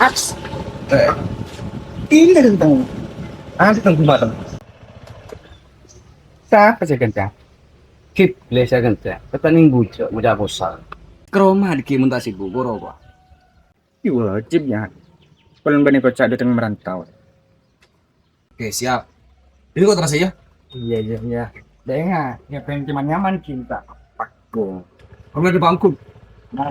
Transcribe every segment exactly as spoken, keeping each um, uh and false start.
Aks. Eh. Ini tentang. Ah, tentang kemarin. Sapa sè ghânta? Kit, lè sè ghânta. Kata ning bujâ, bujâ posa. Ka roma dhâggi' mon ta' sibuk, buru, Pak. Iyâ, wajib, yâ. Polana bânnè kocak dâteng merantau. Oke, siap. Ini kok terasa ya? Iyâ, iyâ, iyâ. Dâ' enga', ya pengen cuma nyaman cinta. Pakku. Kamu lagi bangku. Nah.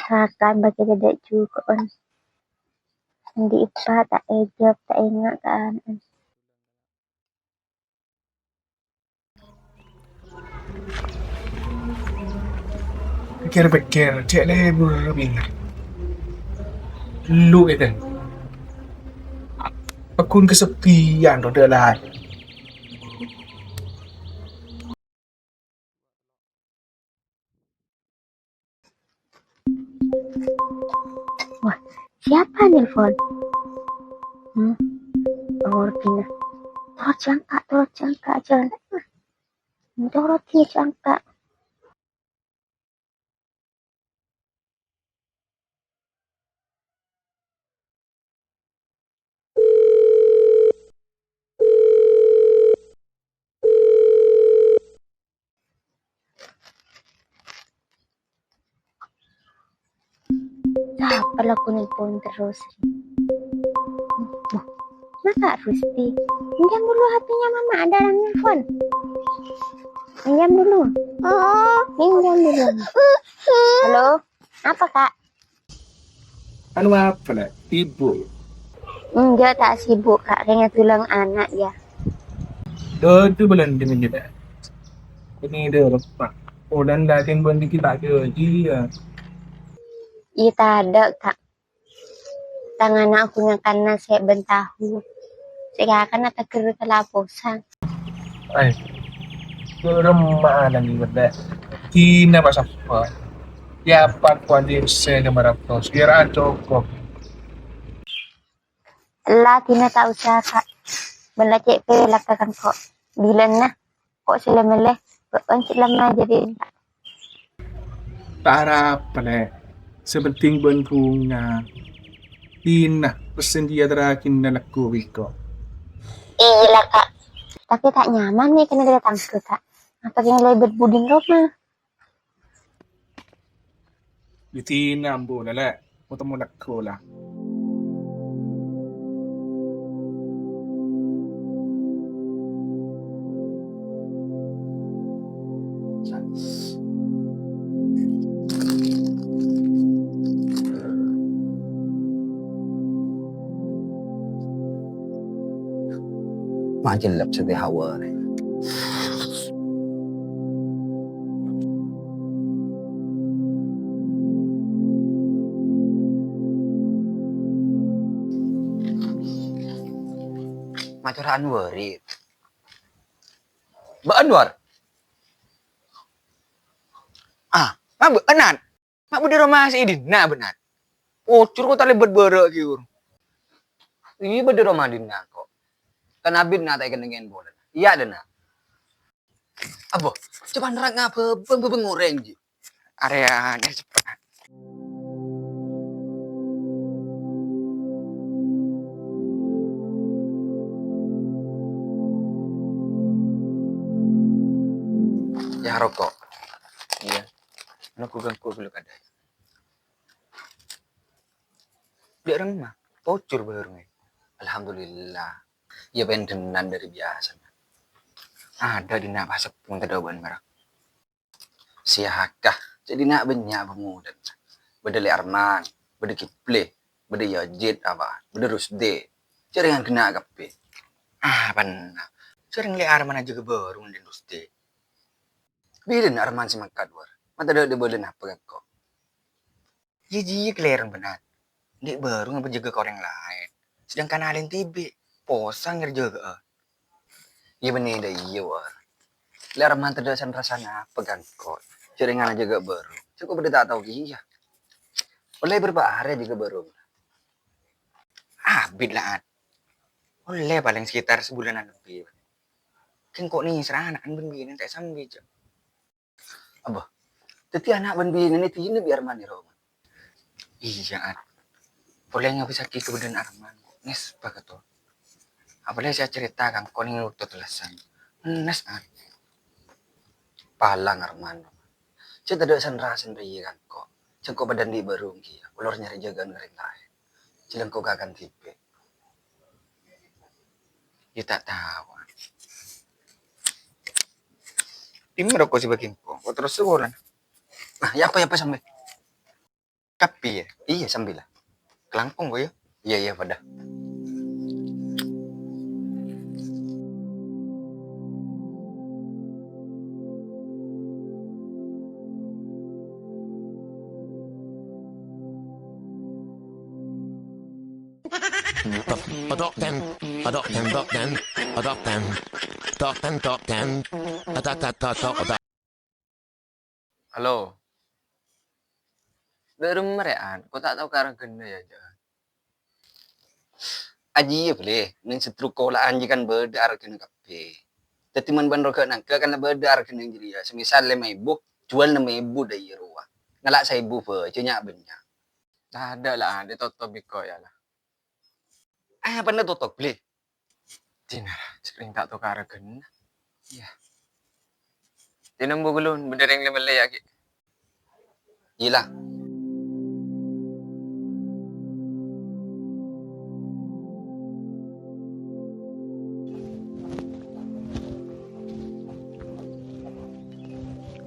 Rakan bâgiyân dâ' juko'en. Andi' eppa' ta' èjâwâb, ta' enga' ka ana'en. Pèkkèr-pèkkèr, cè' lebur bhender. Lu, Eden. Paggun kaseppiyân, roda laèn. Wah, siapa nelpon? Hmm, Rordina. Torot jâ' angka', torot jâ' angka', jân. Torot jâ' angka'. Sapa la ko nelpon terros? Wah, masa Rusti? Pinjam dulu H P-nya Mama, ada orang nelpon. Pinjam dulu. Oh, pinjam dulu. Halo, apa, Kak? Anu apa, Lè'? Sibuk? Enggak, tak sibuk, Kak. Kayaknya tulang anak, ya. Dâ' ḍu bulân dimèn jârèya. Ini dâ' lemma. Polana dâteng bân dhâggi' ta' jadi, ya. Iyâ, tadâ', Kak. Tang ana' ghun ngakan nasè' bân tahu. Sè kakana teger kalaposan. Ai, kurang ma'ana ni benda. Dina pas apa? Ya, apa kuan di se nomor apa? Sekira cukup. Ella dina ta' osa, Kak. Bân la cè' pèlak ka engko'. Bilân, nah. Ko' sè la mellè, bâ'ân sè la majâri. Ta' arapa, Lè'. Sè penting bân bhunga. Dina, pèssèn ḍiyâ terragina lagghu' bi' engko'. Iyâ la, Kak. Tapè ta' nyaman mè' kènè' ḍâ' tangghâ, Kak. Apa kènè' lebet budin roma? Ḍina ambu la, Lè', mo temmo lagghu' la. Macellep sè tè hawa rè. Mator Anwar, Ri. Mbak Anwar. Ah, ma' bâ'ân, Nat? Ma' bâḍâ roma sè è ḍinna', bâ'ân, Nat? Ojur ko' talèbât bârâ' ghi, Wur. Iyâ, bâḍâ roma ḍinna' ko'. Kan abit na' ta' èkennengngè polè. Iyâ, ḍinna'. Abo, coba nerang ngabâbâng-bâbâng orèng, Ji. Arèya, nèr cepet. Yâ, roko'. Iyâ. Nunggu ganggu dulu kadai. Ḍâ' remma, tojur bârungnga. Alhamdulillah. Iyâ, bhândhânan ḍâri biyasana. Aḍâ' ḍinna' pas seppon tadhâbuwân mara. Sè akah, cè' ḍinna' bânnya' pamodâna. Bâḍâ Lè' Arman, bâḍâ Kipli, bâḍâ Yazid, apa, bâḍâ Rusdi. Jhârèngan ghenna' kabbhi. Ah, bânna. Jhârèng Lè' Arman ajâgâ bârung ḍin Rusdi. Bilân Arman sè mangkat, Wâr? Ma' tadhâ' ḍâ-bâlâ napa ka engko'? Iyâ, jiyâ kalèrana bâ'ân. Andi' bârung apa jâgâ ka orèng laèn. Sedangkan alèna dhibi' posang ngèrjâgâ'â. Iyâ, bânnè ḍâ' iyâ, Wâr. Lè' Arman tadhâ' san-rasan apa ka engko'? Jhârèngan ajâgâ bârung. Sèngko' bâḍâ ta' tao kèya. Ollè bârâmpa arè jâgâ bârung? Abit la, At. Ollè palèng sekitar sabulanan lebbi. Dhing ko' nèsèra ana'na bân binèna ta' sambi, jâ'. Abbâ, dhâddhi ana' bân binèna dinah bi' Arman rowa. Iyâ, An. Polè ngabâssaghi kabâdâ'ân Arman, ko' nès bâkto. Apalagi sè acarèta ka engko' nèng otto tellasan. Nès, An. Palang Arman. Sè tadâ' san-rasan rèya ka engko'. Sèngko' padâ andi' bârung kèya, olor nyarè jâgâ'ân ka orèng laèn. Jhâlângko' ka kan dhibi'. Yâ ta' tao. Dimma roko' sè bâgi engko'? Ko' terros sakola. Nah, yâ apa, yâ apa sambi? Kabbhi, yâ? Iyâ, sambi la. Kalangkong, ko', yâ? Iyâ, iyâ, padâ. Tok, tok, ten, tok, ten, tok, ten, tok, ten, tok, ten, tok, ten, tok, ten, tok, ten, tok, ten. Halo. Dâ' remma rè, An? Ko' ta' tao ka arghâna, yâ, jâ'. Ajiyâ, bâli. Nèng setruk kola'an jiyâ kan bâdâ arghâna kabbhi. Dhâddhi, mon bân rowa nangghâ kan la bâdâ arghâna jârèya. Semisal lèma èbu, juwâl nem èbu dâ' iyâ rowa. Ngala' saèbu bâjâ nya'-bânnya'. Tadâ' la, An, ètotop bi' ko', yâ, la. Eh, apa nè totop, bâli? Dinah, sering ta' tokar ghenna. Iyâ. Dinah mbu ghâllu, bâdâ rèng lè-mellè yâ, Ki. Iyâ la.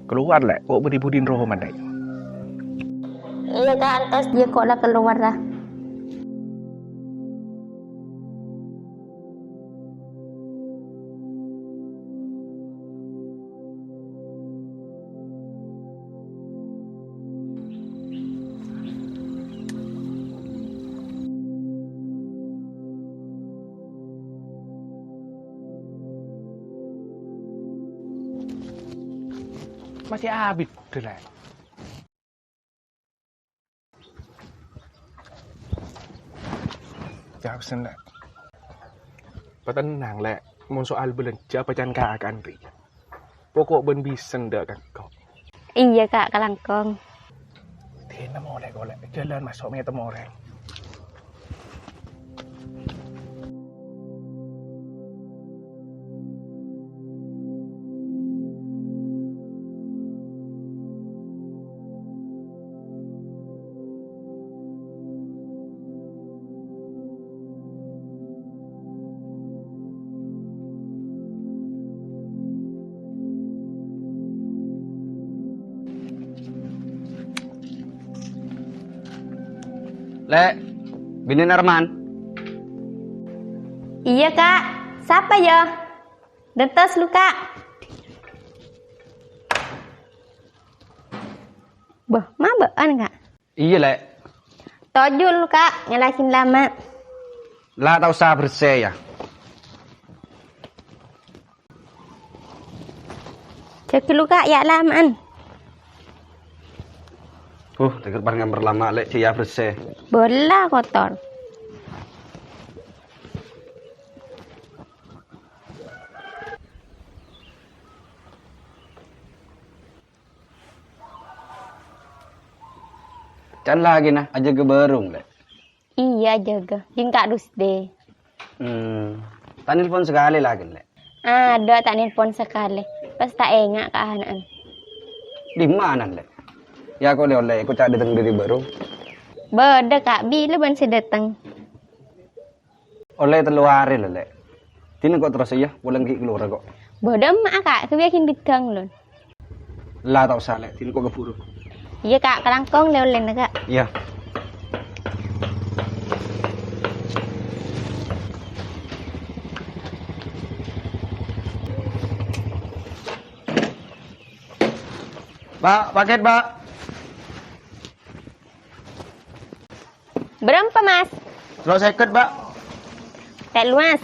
Kalowar, Lè', ko' bâdâ è budina rowa, Lè'. Iyâ, Ka', antos. Iyâ, ko' la kalowar, la. Masih abit, Lè'. Jhâ' pèssèna, Lè'. Patennang, Lè'. Mon soal bâlânjhâ, pajhât kaka'an rèya. Poko' bân bisen dâ' ka engko'. Iyâ, Ka', kalangkong. Dinah molè, Ko', Lè'. Jhâlân maso' mètemmo orèng. Lè', binèna Arman. Iyâ, Ka'. Sapa, yâ? Dântès lu, Ka'. Bâh, ma' bâ'ân, Ka'? Iyâ, Lè'. Toju' lu, Ka', ngalaèn lama. La ta' osa bersè, yâ. Jâgâ lu, Ka', yâ' lama'an. Uh, tèkèr par ngamper lama, Lè', jiyâ bersè. Bola kotor. Can lakèna ajâgâ bârung, Lè'? Iyâ, ajâgâ. Ding Ka' Dusde. Hmm. Ta' nelpon sakalè lakèna, Lè'? Adâ', ta' nelpon sakalè. Pas ta' enga' ka ana'na. Dimma ana'na, Lè'? Yâ, ko' lè-ollè, ko' ca' dâteng dâri bârung. Bâdâ, Ka'. Bilâ bân sè dâteng? Ollè tello arè, Lè'. Dinah ko' terros, yâ, polana ghi' kalowar ko'. Bâdâ emma'a, Ka', kabiyâghin bidang, lon. La ta' osa, Lè', dinah ko' kabhuru. Iyâ, Ka', kalangkong lè-ollèna, Ka'. Iyâ. Pak, paket, Pak. Bârâmpa, Mas? Tello sèket, Pak. Tello, Mas.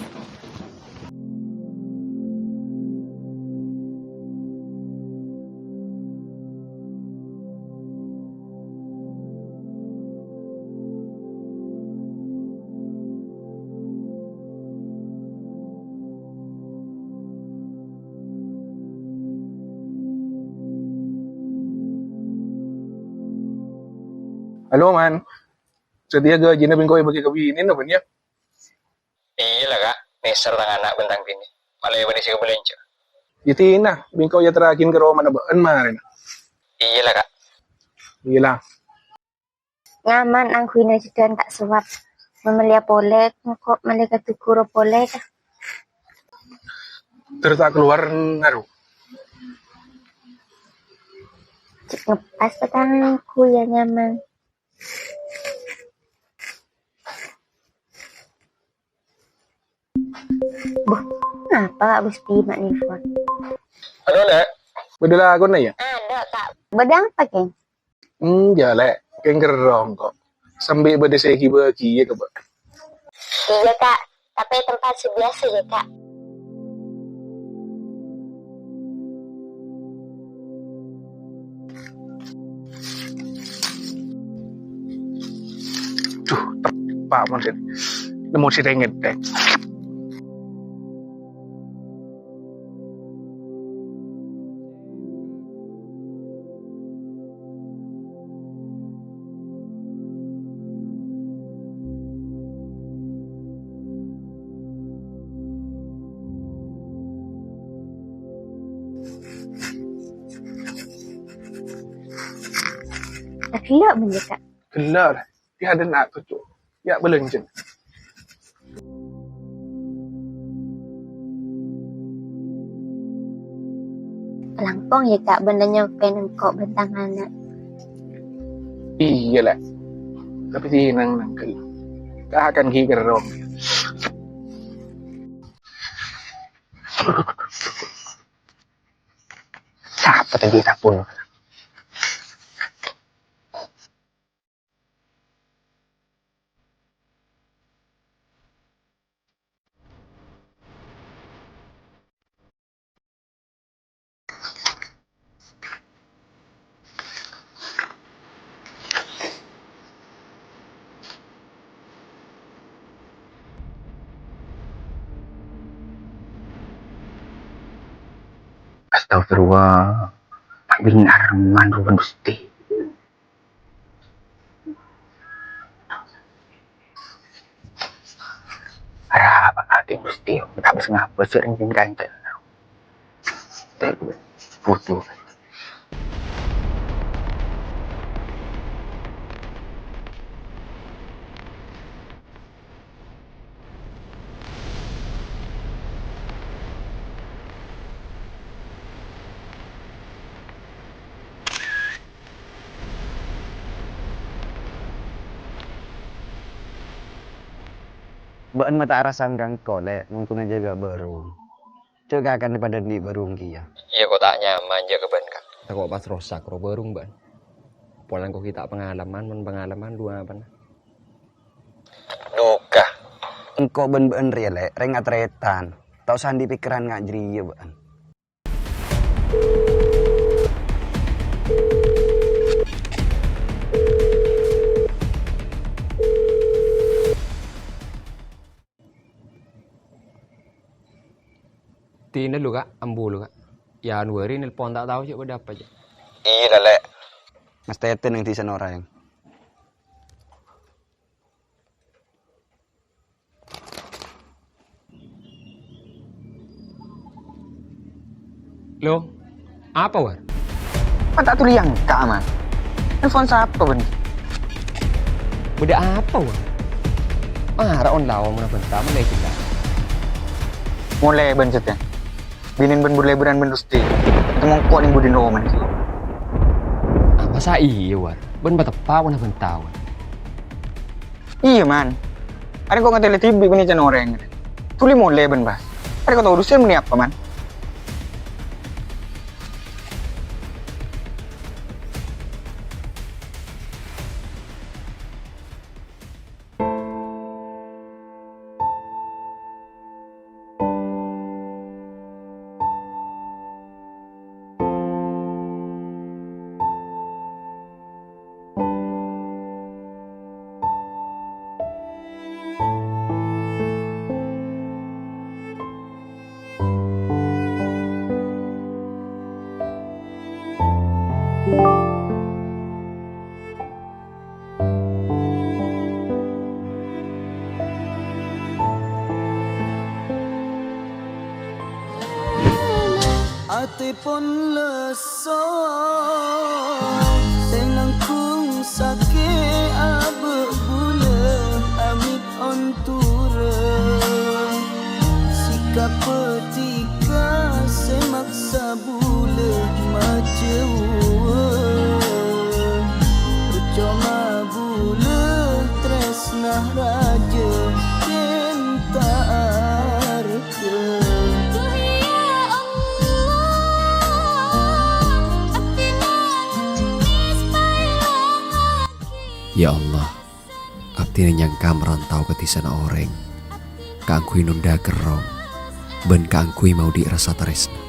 Halo, Man. Satèya ghâjina bi' engko' èbâgi ka binèna, bân, yâ? Iyâ la, Ka'. Nèser tang ana' bân tang binè. Malè bâdâ sè èbâlânjhâ. Yâ, dinah, bi' engko' èyaterraghi ka romana bâ'na marèna. Iyâ la, Ka'. Iyâ la. Nyaman angghuy jhâdhân ta' sowat. Mamellèya polè, engko' malè ka Tuguro polè, Ka'. Terros ta' kalowar, naro. Cè' ngepas ta' tang angghuy, yâ, nyaman. Boh, ngapa Gusti ma' nelpon? Halo, Lè'. Bâdâ lakona, yâ? Adâ', Ka'. Bâdâ apa, Kèng? Enjâ', Lè'. Kèng kerrong, kok. Sambi bâdâ sè èbâgi, yâ, Ka'. Iyâ, Ka'. Tapè tempat sè biyasa, yâ, Ka'. Duh, tepa' mon sè nemmo sè rèngèt, eh. Aghellâ' bân jâ, Ka'. Ghellâ', yâ, adâ' na' kocco'. Yâ, bâlânjhâ. Langkong, yâ, Ka', bân la nyampe nengko' bân tang ana'. Iyâ, Lè'. Tapè sè nang-nangkel. Ka' kan ghi' kerrong. Sapa tadi tapon? Astagfirullah. Bhender, Man, rowa Gusti. Arapa ati Gusti, ngabâs-ngabâs sè rèng-rèng kancana. Butuh. Bâ'na ma' ta' arassa ka engko', Lè', mon ghun ajâgâ bârung. Jhâ' kakan padâ andi' bârung kèya. Iyâ, ko' ta' nyaman jhâ' ka bâ'na, Ka'. Tako' pas rosak ro bârung bâ'na. Polana ko' ghi' ta' pangalaman, mon pangalaman dhu apana. Duka. Engko' bân bâ'na rèya, Lè', rèng tarètan. Ta' osa andi' pèkkèran nga' jârèya bâ'na. Dinah lu, Ka', ambu lu, Ka'. Januari nelpon ta' tao jhâ' bâdâ apa, jhâ'. Iyâ, Lè'. Mas Teten neng dhisana orèng. Lo, apa, War? Kan ta' tolè èyangka', Man. Nelpon sapa, bân? Bâdâ apa, War? Mara on laon monna bânta, monna èjhâ. Molè, bân, satèya. Binèn bân bur-lèburân bân Rusti. Ètemmo engko' neng budina roma, Man. Ah, masa iyâ, War? Bân pateppa' monna bânta, War? Iyâ, Man. Arèya engko' ngatèlè dhibi' bân ècan orèng. Dhuli molè bân, Bas. Arèya engko' todusè bânnè apa, Man? Atè pon lesso, sè nanggung sakè' abâ' bulâ, amit ontura. Sikap petika sè maksa bulâ majâuwân, parcoma bulâ trèsna rajâ kèng ta' arghâ. Duh, ya Allah, abdhina nangès paèlongaghi. Ya Allah, abdhina nyangka marantau ka dhisana orèng, kaangghuy nondhâ kerrong, bân kaangghuy maodhi' rassa tarèsna.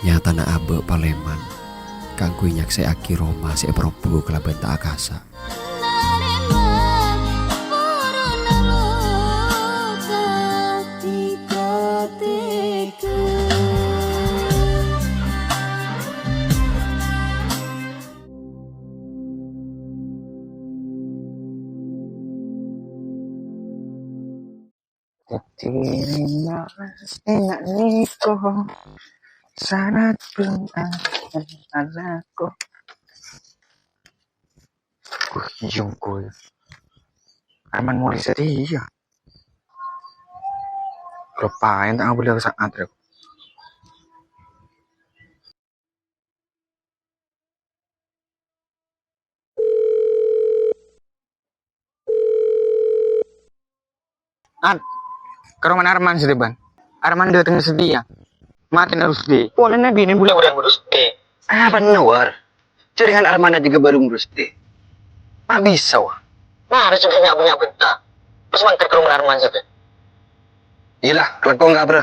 Nyatana abâ' palèman, kaangghuy nyaksè'aghi roma sè èparobbhu kalabân ta' akassa'. Dhâddhi, na', na' nèko sanat bân alako. Wah, iyâ, engko', yâ. Arman molè satèya. Ropaèn ta' ngabâlâ ka sa'at, rè. An, ka romana Arman satèya, Bân. Arman dâteng satèya. Matèna Rusdi. Polana binè bulâ-bulâ Rusdi. Apa nowar? Jaringan Arman aja ghi' bârung Rusdi. Ma' bisa, wa. Mara coba nya'-nya' bhânta. Pas mangkat ka romana Arman satèya. Iyâlah, kalangkong ka, Bro.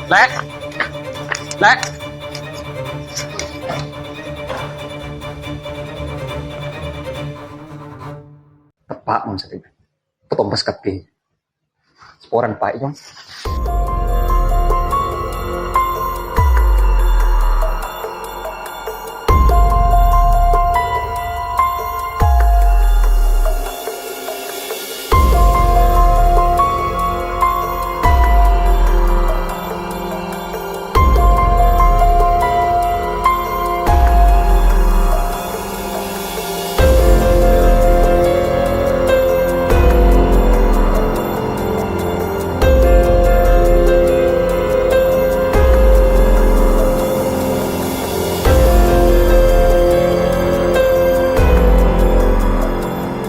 Lè'. Lè'. Teppa' mon satèya. Ketompes kabbhi. Saporana, Pa', Cong.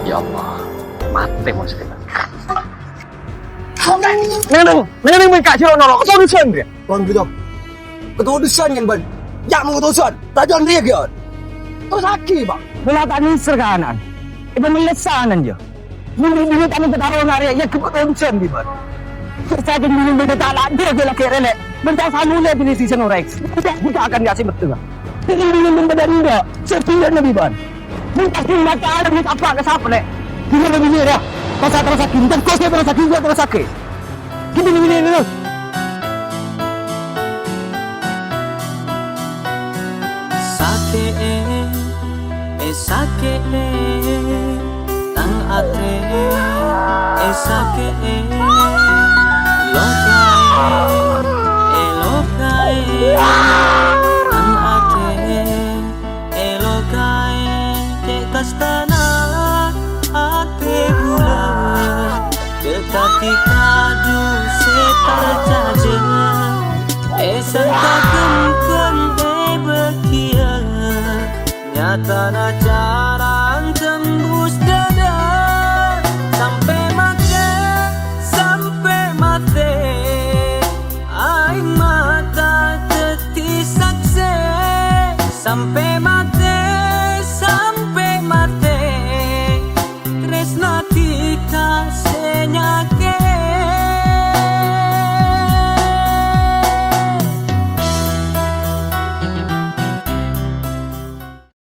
Ya Allah, matè mon satèya. Neng-neng, neng-neng, mènta jero noro', ketodusan, ya? Bân, gitu. Ketodusan, kan, Bân? Ya, mau ketodusan. Rajan rèya, kan? Terros lagi, Bân. Bella ta' nèser kana'an. Èpamellessanan, ya. Mending dulu kamu ketaruh nari, ya, ketodusan, di, Bân. Saking dulu beda tak lanjut, dia lagi relek. Bân ta' samulè bini si Senorex. Buka akan kasih betul. Ini dulu benda-benda. Sepian, Nabi, Bân. Mènta sè mata alam ni apa ka sapa, Lè'? Gimana bini, ya? Masa terus sakit, terus sakit, terus sakit. Gimana bini, ya? Sakè'è, eh, sakè'è, tang atè, eh, sakè'è, lokaè, eh, lokaè, tang atè. Èlokaè cè' kastana atè bulâ, dhâddhi kadu sè parcajâ. Èsanta kempen èbâgiyâ, nyatana carana tembus dâdâ. Sampè' matè, sampè' matè. Aèng mata dhâddhi saksè, sampè' matè.